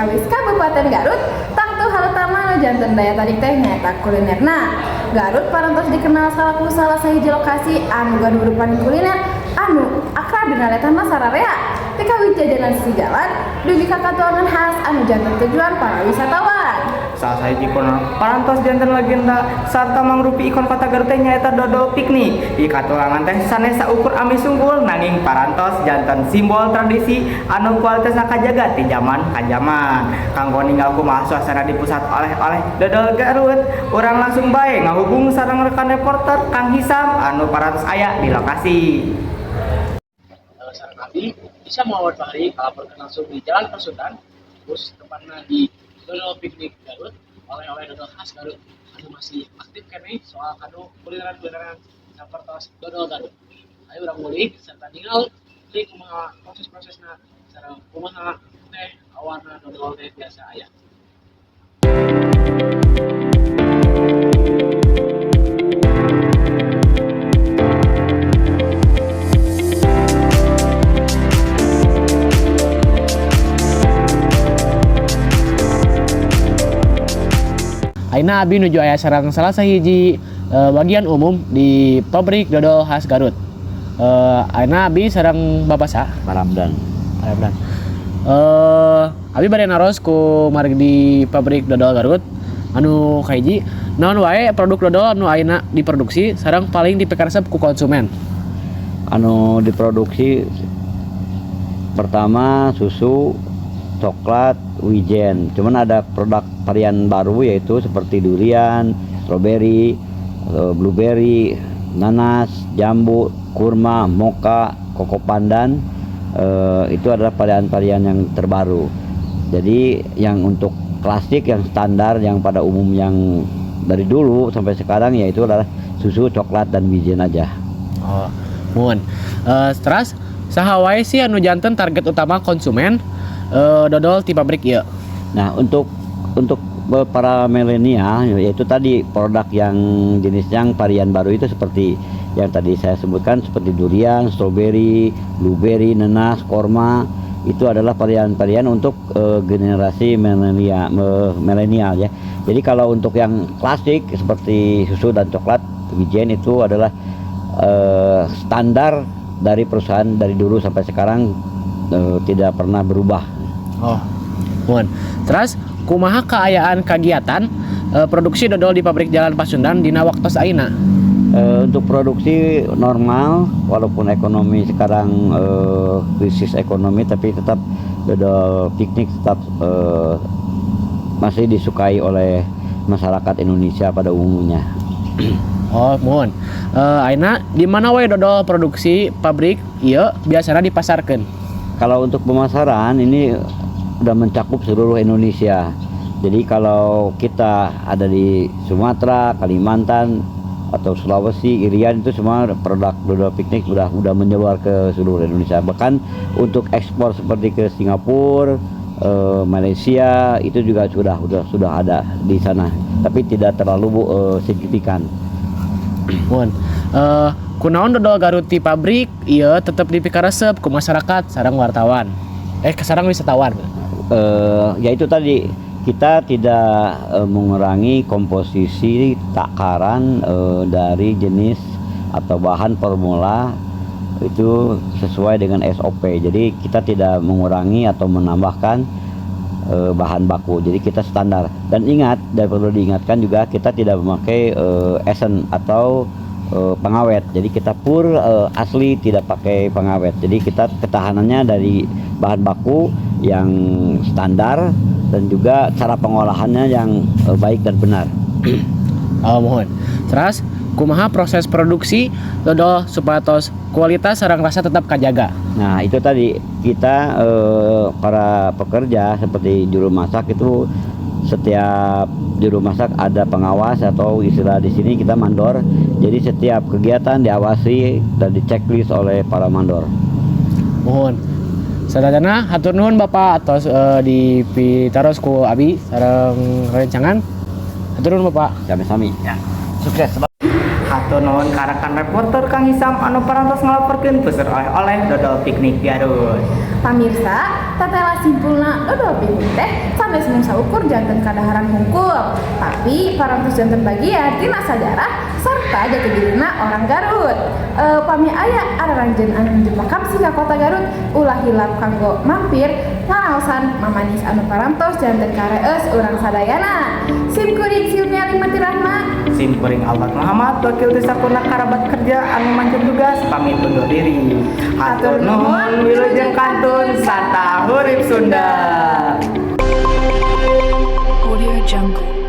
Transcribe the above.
Ciamis, Kabupaten Garut, tangtu hal utama nu janten daya tarik teh nyaeta kulinerna. Garut parantos dikenal salaku salah sahiji lokasi anu gaduh rupaning kuliner anu akrab dina letana sararea. Ti jajanan sisi jalan dugi ka katuangan khas anu janten tujuan para wisatawan. Salah sahiji kuliner parantos janten legenda sarta mangrupi ikon kota Garut teh nyaeta dodol piknik. Di katuangan teh sanes saukur amis sungkul, nanging parantos janten simbol tradisi anu kualitasna kajaga ti zaman ka zaman. Kanggo ningal kumaha suasana di pusat oleh-oleh dodol Garut, urang langsung bae ngahubung sareng rekan reporter Kang Hisam anu parantos aya di lokasi. Sareng abdi bisa Muhammad Fahri kalaporkeun langsung di Jalan Pasundan, khusus tepatna di Dodol Piknik Garut, oleh-oleh dodol khas Garut anu masih aktif keneh soal kanu kulineran-kulineran sapertos dodol Garut. Ayo urang ngulik serta ningal deui kumaha proses-prosesna sareng kumaha teh awarna dodol teh biasa aya. Ayeuna abi nuju aya sareng salah sahiji bagian umum di pabrik dodol khas Garut. Ayeuna abi sareng Bapak sa? Paramdan. Paramdan. Abi bade naros ku margi di pabrik dodol Garut anu kahiji, naon wae produk dodol anu ayeuna diproduksi sareng paling dipikaresep ku konsumen? Anu diproduksi pertama susu, coklat, wijen. Cuman ada produk varian baru, yaitu seperti durian, stroberi, blueberry, nanas, jambu, kurma, mocha, koko pandan. Itu adalah varian-varian yang terbaru. Jadi yang untuk klasik, yang standar, yang pada umum yang dari dulu sampai sekarang, yaitu adalah susu, coklat, dan wijen aja. Oh, muhun. Terus saha wae sih anu janten target utama konsumen dodol ti pabrik ieu? Nah, untuk para milenial, yaitu tadi produk yang jenis yang varian baru itu seperti yang tadi saya sebutkan, seperti durian, stroberi, blueberry, nanas, korma, itu adalah varian-varian untuk generasi milenial, milenial ya. Jadi kalau untuk yang klasik seperti susu dan coklat, wijen, itu adalah standar dari perusahaan dari dulu sampai sekarang, tidak pernah berubah. Oh, muhun. Terus kumaha kaayaan kegiatan produksi dodol di pabrik Jalan Pasundan dina waktos ayeuna? Untuk produksi normal, walaupun ekonomi sekarang krisis ekonomi, tapi tetap dodol piknik tetap masih disukai oleh masyarakat Indonesia pada umumnya. Oh, muhun. Ayeuna di mana wae dodol produksi pabrik ieu biasana dipasarkeun? Kalau untuk pemasaran ini udah mencakup seluruh Indonesia. Jadi kalau kita ada di Sumatera, Kalimantan, atau Sulawesi, Irian, itu semua produk dodol piknik sudah menyebar ke seluruh Indonesia. Bahkan untuk ekspor seperti ke Singapura, Malaysia, itu juga sudah ada di sana. Tapi tidak terlalu signifikan. Muhun. Kunaon dodol Garut ti pabrik ieu tetep dipikaresep ku masyarakat sareng wartawan? Sareng wisatawan. Ya itu tadi, kita tidak mengurangi komposisi takaran dari jenis atau bahan formula itu sesuai dengan SOP. Jadi kita tidak mengurangi atau menambahkan bahan baku. Jadi kita standar. Dan ingat, dan perlu diingatkan juga, kita tidak memakai esen atau pengawet. Jadi kita pure asli, tidak pakai pengawet. Jadi kita ketahanannya dari bahan baku yang standar dan juga cara pengolahannya yang baik dan benar. Oh, muhun. Terus kumaha proses produksi dodol supados kualitas sareng rasa tetap kajaga? Nah, itu tadi, kita para pekerja seperti juru masak itu, setiap juru masak ada pengawas atau istilah di sini kita mandor. Jadi setiap kegiatan diawasi dan diceklis oleh para mandor. Muhun. Sadayana hatur nuhun, Bapak, atos dipitaros ku abi sareng rerencangan. Hatur nuhun, Bapak. Sami-sami. Ya. Sukses. Hatur Hatur nuhun ka rekan reporter Kang Hisam anu parantos ngalaporkeun puseur oleh-oleh Dodol Piknik Garut. Pamirsa, tatela simpulna, dodol piknik teh sanes mung saukur janten kadaharan hungkul, tapi parantos janten bagian tina sajarah serta jati dirina orang Garut. Pami aya araranjeun anu nuju pakamsi ka kota Garut, ulah hilap kanggo mampir ngaraosan mamanis anu parantos janten kareus urang sadayana. Sim kuring, Silvia Limati Rahma. Sim kuring, Albert Muhammad, wakil desa kerabat kerja anu mancun tugas, pamit undur diri. Hatur nuhun, wilujeng kantun sarta hurip Sunda. Audio Jungle.